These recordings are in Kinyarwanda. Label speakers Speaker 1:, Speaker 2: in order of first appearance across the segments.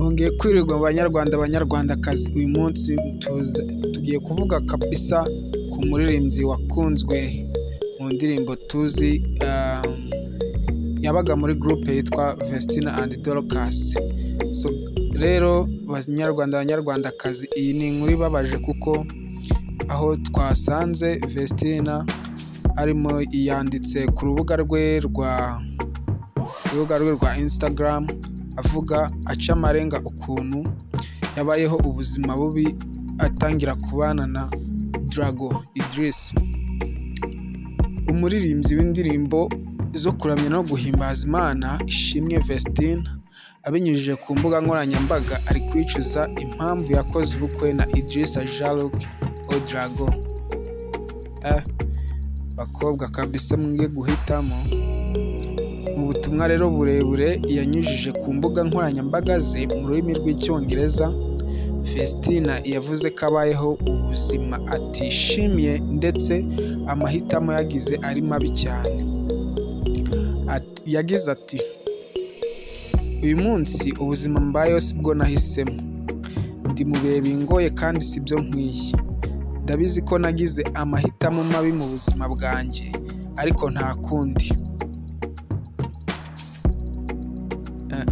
Speaker 1: Mwongeye kwirirwa banyarwanda banyarwandakazi, uyu munsi tugiye kuvuga kabisa ku muririmbyi wakunzwe mu ndirimbo tuzi, yabaga muri groupe yitwa Vestine and Dorcas. So rero banyarwanda banyarwandakazi, iyi ni inkuru ibabaje kuko aho twasanze Vestine arimo yanditse ku rubuga rwe rwa Instagram avuga aca amarenga ukuntu yabayeho ubuzima bubi atangira kubana na Drago Idris, umuririmbyi w'indirimbo zo kuramya no guhimbaza Imana. Ishimwe Vestine abinyujije ku mbuga nkoranyambaga ari kwicuza impamvu yakoze ubukwe na Idris Jean-Luc Drago. Bakobwa kabisa mwige guhitamo. Mu butumwa rero burebure yanyujije ku mbuga nkoranyambaga ze mu rurimi rw'Icyongereza, Vestine yavuze ko abayeho ubuzima atishimiye ndetse amahitamo yagize ari mabi cyane. Yagize ati: "Uyu munsi ubuzima mbayeho sibwo nahisemo, ndi mu bihe bingoye kandi sibyo nkwiye. Ndabizi ko nagize amahitamo mabi mu buzima bwanjye, ariko nta kundi.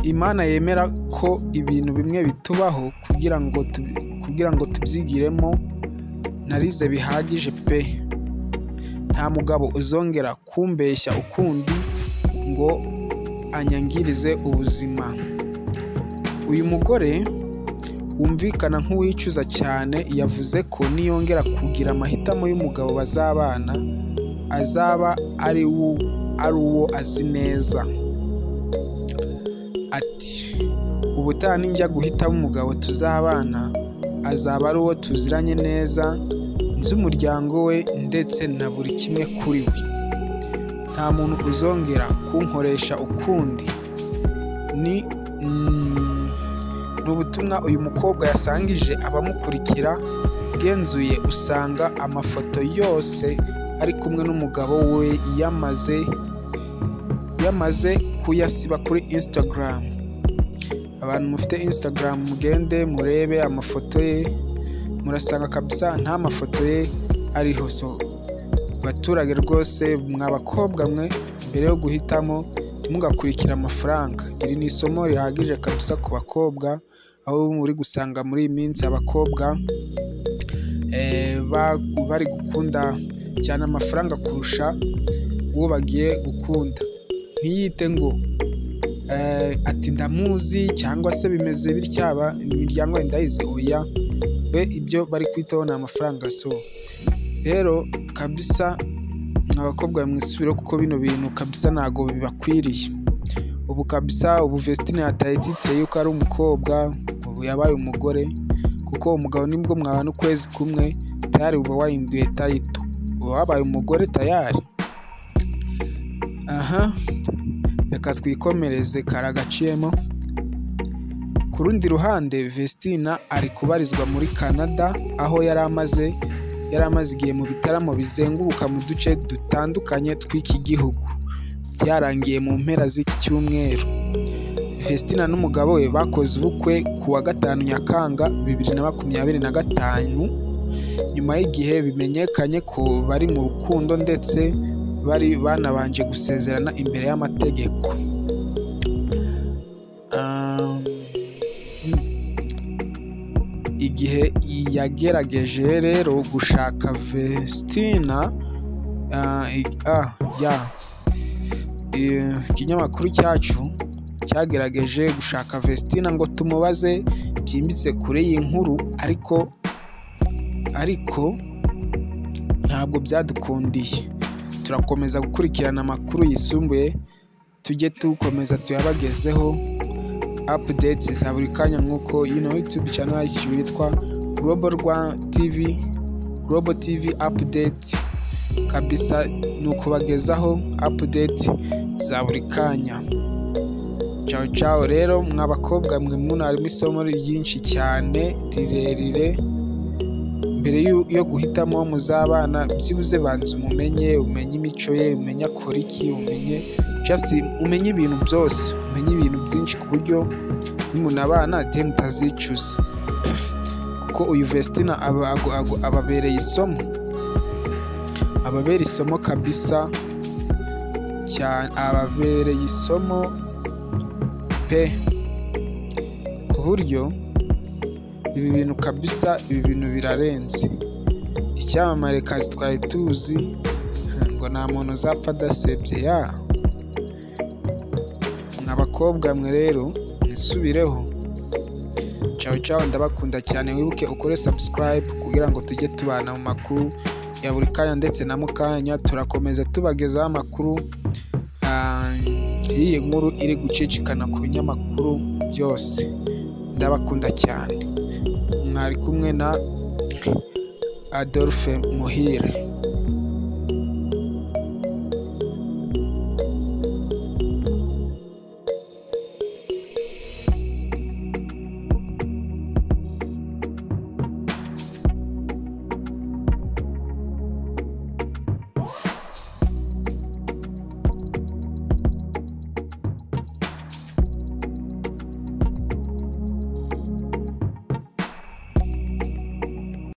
Speaker 1: Imana yemera ko ibintu bimwe bitubaho kugira ngo tubyigiremo. Narize bihagije pe. Nta mugabo uzongera kumbeshya ukundi ngo anyangirize ubuzima." Uyu mugore wumvikana nk'uwicuza cyane yavuze ko niyongera kugira amahitamo y'umugabo bazabana azaba ari uwo azi neza. Ati: "Ubutaha ninjya guhitamo umugabo tuzabana azaba ari uwo tuziranye neza, nzi umuryango we ndetse na buri kimwe kuri we. Nta muntu uzongera kunkoresha ukundi." Ni ubutumwa uyu mukobwa yasangije abamukurikira. Ugenzuye usanga amafoto yose ari kumwe n'umugabo we yamaze kuyasiba kuri Instagram. Abantu mufite Instagram mugende murebe amafoto ye, murasanga kabisa nta mafoto ye ariho. So baturage rwose, mwa bakobwa mwe, mbere yo guhitamo ntimugakurikira amafaranga. Iri ni isomo rihagije kabisa ku bakobwa, aho muri gusanga muri iyi minsi abakobwa bari gukunda cyane amafaranga kurusha uwo bagiye gukunda. Ntiyite ngo ati ndamuzi cyangwa se bimeze bitya, imiryango ndayizi, oya, we ibyo bari kwitaho ni amafaranga. So rero kabisa abakobwa mwisubire kuko bino bintu kabisa ntago bibakwiriye. Ubu kabisa ubu Vestine yataye titre yuko ari umukobwa, ubu yabaye umugore, kuko umugabo nibwo mwabana ukwezi kumwe tayari uba wahinduye title, uba wabaye umugore tayari. Aha reka twikomereze karagaciyemo. Ku rundi ruhande Vestine ari kubarizwa muri Canada, aho yari amaze igihe mu bitaramo bizenguruka mu duce dutandukanye tw'iki gihugu. Byarangiye mu mpera z'iki cyumweru. Vestine n'umugabo we bakoze ubukwe ku wa 5 Nyakanga 2025, nyuma y'igihe bimenyekanye ko bari mu rukundo ndetse bari banabanje gusezerana imbere y'amategeko. Igihe yagerageje rero gushaka Vestine, ikinyamakuru cyacu cyagerageje gushaka Vestine ngo tumubaze byimbitse kuri iyi nkuru, ariko ntabwo byadukundiye. Turakomeza gukurikirana amakuru yisumbuye, tujye tukomeza tuyabagezeho updates za buri kanya, nk'uko ino YouTube channel yacu yitwa Global TV, Global TV update kabisa, ni ukubagezaho update za buri kanya. Ciao ciao. Rero mwa bakobwa mwe, muno harimo isomo ryinshi cyane rirerire. Mbere yo guhitamo muzabana, byibuze banza umumenye, umenye imico ye, umenye akora iki, umenye just umenye ibintu byose, umenye ibintu byinshi ku buryo Nimunabana then utazicuza, kuko uyu Vestina ababereye isomo, ababera isomo kabisa cyane, ababereye isomo pe, ku buryo ibi bintu kabisa, ibi bintu birarenze. Icyamamare kazi twari tuzi ngo nta muntu uzapfa adasebye ya. Mwa bakobwa mwe rero mwisubireho. Ciao ciao, ndabakunda cyane. Wibuke ukore subscribe kugira ngo tujye tubana mu makuru ya buri kanya ndetse na mukanya. Turakomeza tubagezaho amakuru y'iyi nkuru iri gucicikana ku binyamakuru byose. Ndabakunda cyane, mwari kumwe na Adolphe Muhire.